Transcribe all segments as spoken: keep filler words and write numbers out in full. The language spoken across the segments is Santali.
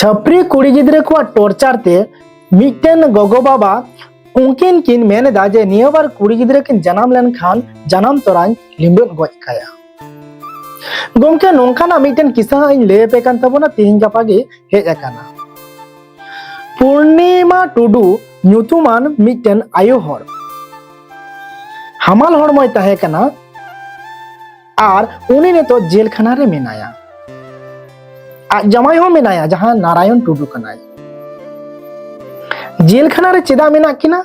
ᱪᱷᱟᱹᱯᱨᱤ ᱠᱩᱲᱤ ᱜᱤᱫᱽᱨᱟᱹ ᱠᱚᱣᱟᱜ ᱴᱚᱨᱪᱟᱨ ᱛᱮ ᱢᱤᱫᱴᱮᱱ ᱜᱚᱜᱚ ᱵᱟᱵᱟ ᱩᱱᱠᱤᱱ ᱠᱤᱱ ᱢᱮᱱ ᱮᱫᱟ ᱡᱮ ᱱᱤᱭᱟᱹ ᱵᱟᱨ ᱠᱩᱲᱤ ᱜᱤᱫᱽᱨᱟᱹ ᱠᱤᱱ ᱡᱟᱱᱟᱢ ᱞᱮᱱᱠᱷᱟᱱ ᱡᱟᱱᱟᱢ ᱛᱚᱨᱟᱧ ᱞᱤᱸᱵᱟᱹᱫ ᱜᱚᱡ ᱠᱟᱭᱟ᱾ ᱜᱚᱢᱠᱮ, ᱱᱚᱝᱠᱟᱱᱟᱜ ᱢᱤᱫᱴᱮᱱ ᱠᱤᱥᱟᱹ ᱦᱟᱸᱜ ᱤᱧ ᱞᱟᱹᱭ ᱟᱯᱮ ᱠᱟᱱ ᱛᱟᱵᱚᱱᱟ, ᱛᱮᱦᱮᱧ ᱜᱟᱯᱟ ᱜᱮ ᱦᱮᱡ ᱟᱠᱟᱱᱟ᱾ ᱯᱩᱨᱱᱤᱢᱟ ᱴᱩᱰᱩ ᱧᱩᱛᱩᱢᱟᱱ ᱢᱤᱫᱴᱮᱱ ᱟᱭᱳ ᱦᱚᱲ ᱦᱟᱢᱟᱞ ᱦᱚᱲᱢᱚᱭ ᱛᱟᱦᱮᱸ ᱠᱟᱱᱟ ᱟᱨ ᱩᱱᱤ ᱱᱤᱛᱚᱜ ᱡᱮᱞ ᱠᱷᱟᱱᱟ ᱨᱮ ᱢᱮᱱᱟᱭᱟ᱾ ᱟᱡ ᱡᱟᱶᱟᱭ ᱦᱚᱸ ᱢᱮᱱᱟᱭᱟ, ᱡᱟᱦᱟᱸ ᱱᱟᱨᱟᱭᱚᱱ ᱴᱩᱰᱩ ᱠᱟᱱᱟᱭ᱾ ᱡᱮᱞ ᱠᱷᱟᱱᱟ ᱨᱮ ᱪᱮᱫᱟᱜ ᱢᱮᱱᱟᱜ ᱠᱤᱱᱟ?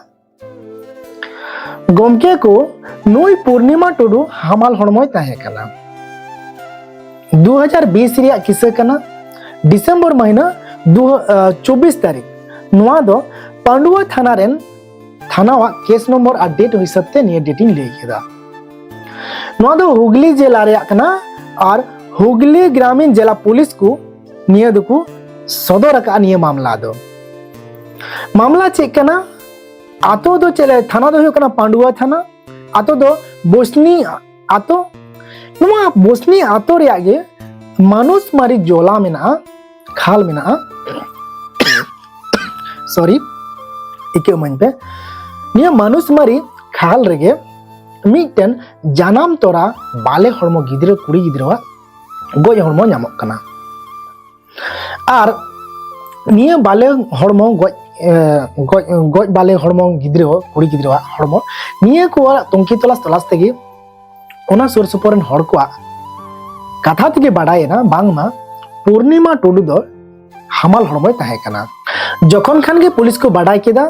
ᱜᱚᱢᱠᱮ ᱠᱚ, ᱱᱩᱭ ᱯᱩᱨᱱᱤᱢᱟ ᱴᱩᱰᱩ ᱦᱟᱢᱟᱞ ᱦᱚᱲᱢᱚᱭ ᱛᱟᱦᱮᱸ ᱠᱟᱱᱟ᱾ ᱫᱩ ᱦᱟᱡᱟᱨ ᱵᱤᱥ ᱨᱮᱭᱟᱜ ᱠᱤᱥᱟᱹ ᱠᱟᱱᱟ, ᱰᱤᱥᱮᱢᱵᱚᱨ ᱢᱟᱹᱦᱤᱱᱟᱹ ᱫᱩ, ᱟᱸ, ᱪᱚᱵᱵᱤᱥ ᱛᱟᱹᱨᱤᱠᱷ᱾ ᱱᱚᱣᱟ ᱫᱚ ᱯᱟᱺᱰᱩᱣᱟ ᱛᱷᱟᱱᱟ ᱨᱮᱱ ᱛᱷᱟᱱᱟᱣᱟᱜ ᱠᱮᱥ ᱱᱚᱢᱵᱚᱨ ᱟᱨ ᱰᱮᱴ ᱦᱤᱥᱟᱹᱵ ᱛᱮ ᱱᱤᱭᱟᱹ ᱰᱮᱴ ᱤᱧ ᱞᱟᱹᱭ ᱠᱮᱫᱟ᱾ ᱱᱚᱣᱟ ᱫᱚ ᱦᱩᱜᱽᱞᱤ ᱡᱮᱞᱟ ᱨᱮᱭᱟᱜ ᱠᱟᱱᱟ ᱟᱨ ᱦᱩᱜᱽᱞᱤ ᱜᱨᱟᱢᱤᱱ ᱡᱮᱞᱟ ᱯᱩᱞᱤᱥ ᱠᱚ ᱱᱤᱭᱟᱹ ᱫᱚᱠᱚ ᱥᱚᱫᱚᱨ ᱟᱠᱟᱫᱼᱟ ᱱᱤᱭᱟᱹ ᱢᱟᱢᱞᱟ ᱫᱚ᱾ ᱢᱟᱢᱞᱟ ᱪᱮᱫ ᱠᱟᱱᱟ? ᱟᱛᱳ ᱫᱚ ᱪᱮᱫ ᱞᱮ-, ᱛᱷᱟᱱᱟ ᱫᱚ ᱦᱩᱭᱩᱜ ᱠᱟᱱᱟ ᱯᱟᱺᱰᱩᱣᱟ ᱛᱷᱟᱱᱟ᱾ ᱟᱛᱳ ᱫᱚ ᱵᱚᱥᱱᱤ ᱟᱛᱳ᱾ ᱱᱚᱣᱟ ᱵᱚᱥᱱᱤ ᱟᱛᱳ ᱨᱮᱭᱟᱜ ᱜᱮ ᱢᱟᱱᱩᱥᱢᱟᱨᱤ ᱡᱚᱞᱟ ᱢᱮᱱᱟᱜᱼᱟ, ᱠᱷᱟᱞ ᱢᱮᱱᱟᱜᱼᱟ᱾ ᱥᱚᱨᱤ, ᱤᱠᱟᱹ ᱤᱢᱟᱹᱧ ᱯᱮ᱾ ᱱᱤᱭᱟᱹ ᱢᱟᱱᱩᱥᱢᱟᱨᱤ ᱠᱷᱟᱞ ᱨᱮᱜᱮ ᱢᱤᱫᱴᱮᱱ ᱡᱟᱱᱟᱢ ᱛᱚᱨᱟ ᱵᱟᱞᱮ ᱦᱚᱲᱢᱚ ᱜᱤᱫᱽᱨᱟᱹ, ᱠᱩᱲᱤ ᱜᱤᱫᱽᱨᱟᱹᱣᱟᱜ ᱜᱚᱡ ᱦᱚᱲᱢᱚ ᱧᱟᱢᱚᱜ ᱠᱟᱱᱟ᱾ ᱟᱨ ᱱᱤᱭᱟᱹ ᱵᱟᱞᱮ ᱦᱚᱲᱢᱚ ᱜᱚᱡ, ᱮ, ᱜᱚᱡ, ᱜᱚᱡ ᱵᱟᱞᱮ ᱦᱚᱲᱢᱚ ᱜᱤᱫᱽᱨᱟᱹ, ᱠᱩᱲᱤ ᱜᱤᱫᱽᱨᱟᱹᱣᱟᱜ ᱦᱚᱲᱢᱚ, ᱱᱤᱭᱟᱹ ᱠᱚ ᱛᱩᱝᱠᱷᱤ ᱛᱚᱞᱟᱥ ᱛᱚᱞᱟᱥ ᱛᱮᱜᱮ ᱚᱱᱟ ᱥᱩᱨ ᱥᱩᱯᱩᱨ ᱨᱮᱱ ᱦᱚᱲ ᱠᱚᱣᱟᱜ ᱠᱟᱛᱷᱟ ᱛᱮᱜᱮ ᱵᱟᱰᱟᱭᱮᱱᱟ ᱵᱟᱝᱢᱟ ᱯᱩᱨᱱᱤᱢᱟ ᱴᱩᱰᱩ ᱫᱚ ᱦᱟᱢᱟᱞ ᱦᱚᱲᱢᱚᱭ ᱛᱟᱦᱮᱸ ᱠᱟᱱᱟ᱾ ᱡᱚᱠᱷᱚᱱ ᱠᱷᱟᱱ ᱜᱮ ᱯᱩᱞᱤᱥ ᱠᱚ ᱵᱟᱰᱟᱭ ᱠᱮᱫᱟ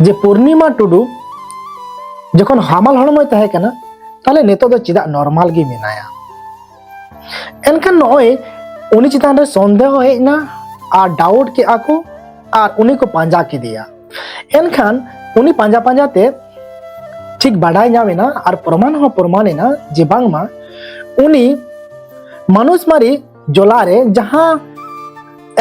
ᱡᱮ ᱯᱩᱨᱱᱤᱢᱟ ᱴᱩᱰᱩ ᱡᱚᱠᱷᱚᱱ ᱦᱟᱢᱟᱞ ᱦᱚᱲᱢᱚᱭ ᱛᱟᱦᱮᱸ ᱠᱟᱱᱟ, ᱛᱟᱦᱞᱮ ᱱᱤᱛᱚᱜ ᱫᱚ ᱪᱮᱫᱟᱜ ᱱᱚᱨᱢᱟᱞ ᱜᱮ ᱢᱮᱱᱟᱭᱟ? ᱮᱱᱠᱷᱟᱱ ᱱᱚᱜᱼᱚᱭ ᱩᱱᱤ ᱪᱮᱛᱟᱱ ᱨᱮ ᱥᱚᱱᱫᱮᱦᱚ ᱦᱮᱡ ᱮᱱᱟ ᱟᱨ ᱰᱟᱣᱩᱴ ᱠᱮᱜᱼᱟ ᱠᱚ ᱟᱨ ᱩᱱᱤ ᱠᱚ ᱯᱟᱸᱡᱟ ᱠᱮᱫᱮᱭᱟ᱾ ᱮᱱᱠᱷᱟᱱ ᱩᱱᱤ ᱯᱟᱸᱡᱟ ᱯᱟᱸᱡᱟ ᱛᱮ ᱴᱷᱤᱠ ᱵᱟᱰᱟᱭ ᱧᱟᱢ ᱮᱱᱟ ᱟᱨ ᱯᱨᱚᱢᱟᱱ ᱦᱚᱸ ᱯᱨᱚᱢᱟᱱ ᱮᱱᱟ ᱡᱮ ᱵᱟᱝᱢᱟ ᱩᱱᱤ ᱢᱟᱱᱩᱥᱢᱟᱨᱤ ᱡᱚᱞᱟ ᱨᱮ ᱡᱟᱦᱟᱸ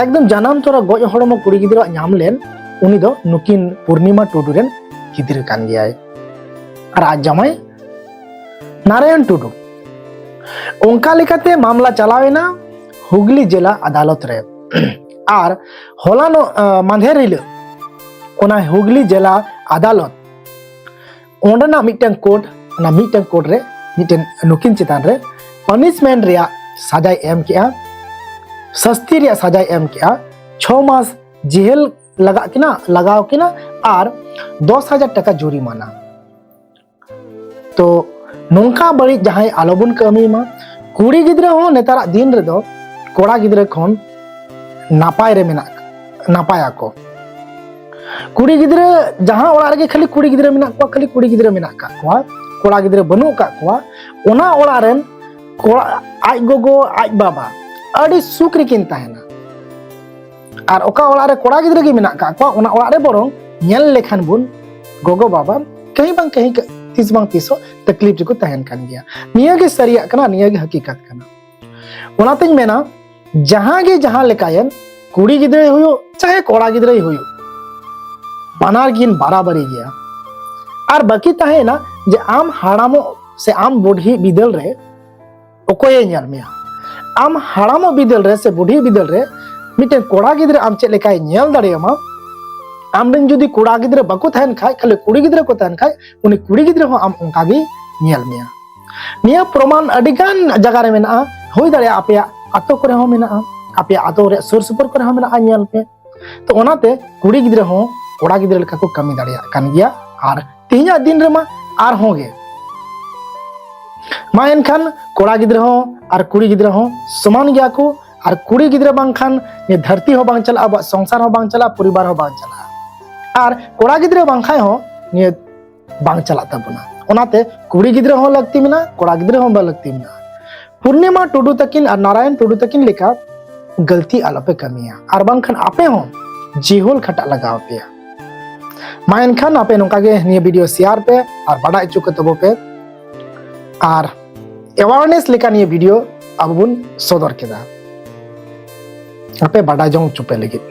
ᱮᱠᱫᱚᱢ ᱡᱟᱱᱟᱢ ᱛᱚᱨᱟ ᱜᱚᱡ ᱦᱚᱲᱢᱚ ᱠᱩᱲᱤ ᱜᱤᱫᱽᱨᱟᱹᱣᱟᱜ ᱧᱟᱢ ᱞᱮᱱ, ᱩᱱᱤ ᱫᱚ ᱱᱩᱠᱤᱱ ᱯᱩᱨᱱᱤᱢᱟ ᱴᱩᱰᱩ ᱨᱮᱱ ᱜᱤᱫᱽᱨᱟᱹ ᱠᱟᱱ ᱜᱮᱭᱟᱭ᱾ ᱟᱨ ᱟᱡ ᱡᱟᱢᱟᱭ ᱱᱟᱨᱟᱭᱚᱱ ᱴᱩᱰᱩ᱾ ᱚᱱᱠᱟ ᱞᱮᱠᱟᱛᱮ ᱢᱟᱢᱞᱟ ᱪᱟᱞᱟᱣ ᱮᱱᱟ ᱦᱩᱜᱽᱞᱤ ᱡᱮᱞᱟ ᱟᱫᱟᱞᱚᱛ ᱨᱮ᱾ ᱟᱨ ᱦᱚᱞᱟᱱᱚᱜ ᱢᱟᱫᱷᱮᱨ ᱦᱤᱞᱳᱜ ᱚᱱᱟ ᱦᱩᱜᱽᱞᱤ ᱡᱮᱞᱟ ᱟᱫᱟᱞᱚᱛ ᱚᱸᱰᱮᱱᱟᱜ ᱢᱤᱫᱴᱟᱝ ᱠᱳᱨᱴ, ᱚᱱᱟ ᱢᱤᱫᱴᱟᱝ ᱠᱳᱨᱴ ᱨᱮ ᱢᱤᱫᱴᱮᱱ ᱱᱩᱠᱤᱱ ᱪᱮᱛᱟᱱ ᱨᱮ ᱯᱟᱱᱤᱥᱢᱮᱱᱴ ᱨᱮᱭᱟᱜ ᱥᱟᱡᱟᱭ ᱮᱢ ᱠᱮᱜᱼᱟ, ᱥᱟᱥᱛᱤ ᱨᱮᱭᱟᱜ ᱥᱟᱡᱟᱭ ᱮᱢ ᱠᱮᱜᱼᱟ᱾ ᱪᱷᱚ ᱢᱟᱥ ᱡᱮᱦᱮᱞ ᱞᱟᱜᱟᱜ ᱠᱤᱱᱟ, ᱞᱟᱜᱟᱣ ᱠᱤᱱᱟ ᱟᱨ ᱫᱚᱥ ᱦᱟᱡᱟᱨ ᱴᱟᱠᱟ ᱡᱩᱨᱤᱢᱟᱱᱟ᱾ ᱛᱚ ᱱᱚᱝᱠᱟ ᱵᱟᱹᱲᱤᱡ ᱡᱟᱦᱟᱸᱭ ᱟᱞᱚᱵᱚᱱ ᱠᱟᱹᱢᱤ ᱢᱟ᱾ ᱠᱩᱲᱤ ᱜᱤᱫᱽᱨᱟᱹ ᱦᱚᱸ ᱱᱮᱛᱟᱨᱟᱜ ᱫᱤᱱ ᱨᱮᱫᱚ ᱠᱚᱲᱟ ᱜᱤᱫᱽᱨᱟᱹ ᱠᱷᱚᱱ ᱱᱟᱯᱟᱭ ᱨᱮ ᱢᱮᱱᱟᱜ, ᱱᱟᱯᱟᱭ ᱟᱠᱚ᱾ ᱠᱩᱲᱤ ᱜᱤᱫᱽᱨᱟᱹ ᱡᱟᱦᱟᱸ ᱚᱲᱟᱜ ᱨᱮᱜᱮ ᱠᱷᱟᱹᱞᱤ ᱠᱩᱲᱤ ᱜᱤᱫᱽᱨᱟᱹ ᱢᱮᱱᱟᱜ ᱠᱚᱣᱟ, ᱠᱷᱟᱹᱞᱤ ᱠᱩᱲᱤ ᱜᱤᱫᱽᱨᱟᱹ ᱢᱮᱱᱟᱜ ᱠᱟᱜ ᱠᱚᱣᱟ, ᱠᱚᱲᱟ ᱜᱤᱫᱽᱨᱟᱹ ᱵᱟᱹᱱᱩᱜ ᱠᱟᱜ ᱠᱚᱣᱟ, ᱚᱱᱟ ᱚᱲᱟᱜ ᱨᱮᱱ ᱠᱚᱲᱟ, ᱟᱡ ᱜᱚᱜᱚ, ᱟᱡ ᱵᱟᱵᱟ ᱟᱹᱰᱤ ᱥᱩᱠ ᱨᱮᱠᱤᱱ ᱛᱟᱦᱮᱱᱟ᱾ ᱟᱨ ᱚᱠᱟ ᱚᱲᱟᱜ ᱨᱮ ᱠᱚᱲᱟ ᱜᱤᱫᱽᱨᱟᱹ ᱜᱮ ᱢᱮᱱᱟᱜ ᱠᱟᱜ ᱠᱚᱣᱟ, ᱚᱱᱟ ᱚᱲᱟᱜ ᱨᱮ ᱵᱚᱨᱚᱝ ᱧᱮᱞ ᱞᱮᱠᱷᱟᱱ ᱵᱚᱱ ᱜᱚᱜᱚ ᱵᱟᱵᱟ ᱠᱟᱹᱦᱤ ᱵᱟᱝ ᱠᱟᱹᱦᱤ ᱛᱤᱥ ᱵᱟᱝ ᱛᱤᱥᱚᱜ ᱛᱟᱠᱞᱤᱯ ᱨᱮᱠᱚ ᱛᱟᱦᱮᱱ ᱠᱟᱱ ᱜᱮᱭᱟ᱾ ᱱᱤᱭᱟᱹ ᱜᱮ ᱥᱟᱹᱨᱤᱭᱟᱜ ᱠᱟᱱᱟ, ᱱᱤᱭᱟᱹ ᱜᱮ ᱦᱟᱹᱠᱤᱠᱟᱛ ᱠᱟᱱᱟ᱾ ᱚᱱᱟᱛᱤᱧ ᱢᱮᱱᱟ, ᱡᱟᱦᱟᱸ ᱜᱮ ᱡᱟᱦᱟᱸ ᱞᱮᱠᱟᱭᱮᱱ, ᱠᱩᱲᱤ ᱜᱤᱫᱽᱨᱟᱹᱭ ᱦᱩᱭᱩᱜ ᱪᱟᱦᱮ ᱠᱚᱲᱟ ᱜᱤᱫᱽᱨᱟᱹᱭ ᱦᱩᱭᱩᱜ, ᱵᱟᱱᱟᱨ ᱜᱮᱠᱤᱱ ᱵᱟᱨᱟᱵᱟᱨᱤ ᱜᱮᱭᱟ᱾ ᱟᱨ ᱵᱟᱹᱠᱤ ᱛᱟᱦᱮᱸᱭᱮᱱᱟ ᱡᱮ ᱟᱢ ᱦᱟᱲᱟᱢᱚᱜ ᱥᱮ ᱟᱢ ᱵᱩᱰᱷᱤ ᱵᱤᱫᱟᱹᱞ ᱨᱮ ᱚᱠᱚᱭᱮ ᱧᱮᱞ ᱢᱮᱭᱟ? ᱟᱢ ᱦᱟᱲᱟᱢᱚᱜ ᱵᱤᱫᱟᱹᱞ ᱨᱮ ᱥᱮ ᱵᱩᱰᱷᱤ ᱵᱤᱫᱟᱹᱞ ᱨᱮ ᱢᱤᱫᱴᱮᱱ ᱠᱚᱲᱟ ᱜᱤᱫᱽᱨᱟᱹ ᱟᱢ ᱪᱮᱫ ᱞᱮᱠᱟᱭ ᱧᱮᱞ ᱫᱟᱲᱮᱭᱟᱢᱟ? ᱟᱢ ᱨᱮᱱ ᱡᱩᱫᱤ ᱠᱚᱲᱟ ᱜᱤᱫᱽᱨᱟᱹ ᱵᱟᱠᱚ ᱛᱟᱦᱮᱱ ᱠᱷᱟᱡ, ᱠᱷᱟᱹᱞᱤ ᱠᱩᱲᱤ ᱜᱤᱫᱽᱨᱟᱹ ᱠᱚ ᱛᱟᱦᱮᱱ ᱠᱷᱟᱡ, ᱩᱱᱤ ᱠᱩᱲᱤ ᱜᱤᱫᱽᱨᱟᱹ ᱦᱚᱸ ᱟᱢ ᱚᱱᱠᱟ ᱜᱮᱭ ᱧᱮᱞ ᱢᱮᱭᱟ᱾ ᱱᱤᱭᱟᱹ ᱯᱨᱚᱢᱟᱱ ᱟᱹᱰᱤ ᱜᱟᱱ ᱡᱟᱭᱜᱟ ᱨᱮ ᱢᱮᱱᱟᱜᱼᱟ, ᱦᱩᱭ ᱫᱟᱲᱮᱭᱟᱜᱼᱟ ᱟᱯᱮᱭᱟᱜ ᱟᱛᱳ ᱠᱚᱨᱮ ᱦᱚᱸ ᱢᱮᱱᱟᱜᱼᱟ, ᱟᱯᱮᱭᱟᱜ ᱟᱛᱳ ᱨᱮᱭᱟᱜ ᱥᱩᱨ ᱥᱩᱯᱩᱨ ᱠᱚᱨᱮ ᱦᱚᱸ ᱢᱮᱱᱟᱜᱼᱟ, ᱧᱮᱞ ᱯᱮ᱾ ᱛᱚ ᱚᱱᱟᱛᱮ ᱠᱩᱲᱤ ᱜᱤᱫᱽᱨᱟᱹ ᱦᱚᱸ ᱠᱚᱲᱟ ᱜᱤᱫᱽᱨᱟᱹ ᱞᱮᱠᱟ ᱠᱚ ᱠᱟᱹᱢᱤ ᱫᱟᱲᱮᱭᱟᱜ ᱠᱟᱱ ᱜᱮᱭᱟ, ᱟᱨ ᱛᱮᱦᱮᱧᱟᱜ ᱫᱤᱱ ᱨᱮᱢᱟ ᱟᱨᱦᱚᱸ ᱜᱮ᱾ ᱢᱟ ᱮᱱᱠᱷᱟᱱ ᱠᱚᱲᱟ ᱜᱤᱫᱽᱨᱟᱹ ᱦᱚᱸ ᱟᱨ ᱠᱩᱲᱤ ᱜᱤᱫᱽᱨᱟᱹ ᱦᱚᱸ ᱥᱚᱢᱟᱱ ᱜᱮᱭᱟ ᱠᱚ, ᱟᱨ ᱠᱩᱲᱤ ᱜᱤᱫᱽᱨᱟᱹ ᱵᱟᱝᱠᱷᱟᱱ ᱱᱤᱭᱟᱹ ᱫᱷᱟᱹᱨᱛᱤ ᱦᱚᱸ ᱵᱟᱝ ᱪᱟᱞᱟᱜᱼᱟ, ᱟᱵᱚᱣᱟᱜ ᱥᱚᱝᱥᱟᱨ ᱦᱚᱸ ᱵᱟᱝ ᱪᱟᱞᱟᱜᱼᱟ, ᱯᱚᱨᱤᱵᱟᱨ ᱦᱚᱸ ᱵᱟᱝ ᱪᱟᱞᱟᱜᱼᱟ᱾ ᱟᱨ ᱠᱚᱲᱟ ᱜᱤᱫᱽᱨᱟᱹ ᱵᱟᱝᱠᱷᱟᱱ ᱦᱚᱸ ᱱᱤᱭᱟᱹ ᱵᱟᱝ ᱪᱟᱞᱟᱜ ᱛᱟᱵᱚᱱᱟ᱾ ᱚᱱᱟᱛᱮ ᱠᱩᱲᱤ ᱜᱤᱫᱽᱨᱟᱹ ᱦᱚᱸ ᱞᱟᱹᱠᱛᱤ ᱢᱮᱱᱟᱜᱼᱟ, ᱠᱚᱲᱟ ᱜᱤᱫᱽᱨᱟᱹ ᱦᱚᱸ ᱞᱟᱹᱠᱛᱤ ᱢᱮᱱᱟᱜᱼᱟ᱾ ᱯᱩᱨᱱᱤᱢᱟ ᱴᱩᱰᱩ ᱛᱟᱹᱠᱤᱱ ᱟᱨ ᱱᱟᱨᱟᱭᱚᱱ ᱴᱩᱰᱩ ᱛᱟᱹᱠᱤᱱ ᱞᱮᱠᱟ ᱜᱟᱹᱞᱛᱤ ᱟᱞᱚᱯᱮ ᱠᱟᱹᱢᱤᱭᱟ, ᱟᱨ ᱵᱟᱝᱠᱷᱟᱱ ᱟᱯᱮ ᱦᱚᱸ ᱡᱤᱦᱳᱞ ᱠᱷᱟᱴᱟᱜ ᱞᱟᱜᱟᱣ ᱯᱮᱭᱟ᱾ ᱢᱟ ᱮᱱᱠᱷᱟᱱ ᱟᱯᱮ ᱱᱚᱝᱠᱟ ᱜᱮ ᱱᱤᱭᱟᱹ ᱵᱷᱤᱰᱤᱭᱳ ᱥᱮᱭᱟᱨ ᱯᱮ ᱟᱨ ᱵᱟᱰᱟᱭ ᱦᱚᱪᱚ ᱠᱚ ᱛᱟᱵᱚ ᱯᱮ, ᱟᱨ ᱮᱣᱟᱨᱱᱮᱥ ᱞᱮᱠᱟ ᱱᱤᱭᱟᱹ ᱵᱷᱤᱰᱤᱭᱳ ᱟᱵᱚ ᱵᱚᱱ ᱥᱚᱫᱚᱨ ᱠᱮᱫᱟ ᱟᱯᱮ ᱵᱟᱰᱟᱭ ᱡᱚᱝ ᱦᱚᱪᱚ ᱯᱮ ᱞᱟᱹᱜᱤᱫ᱾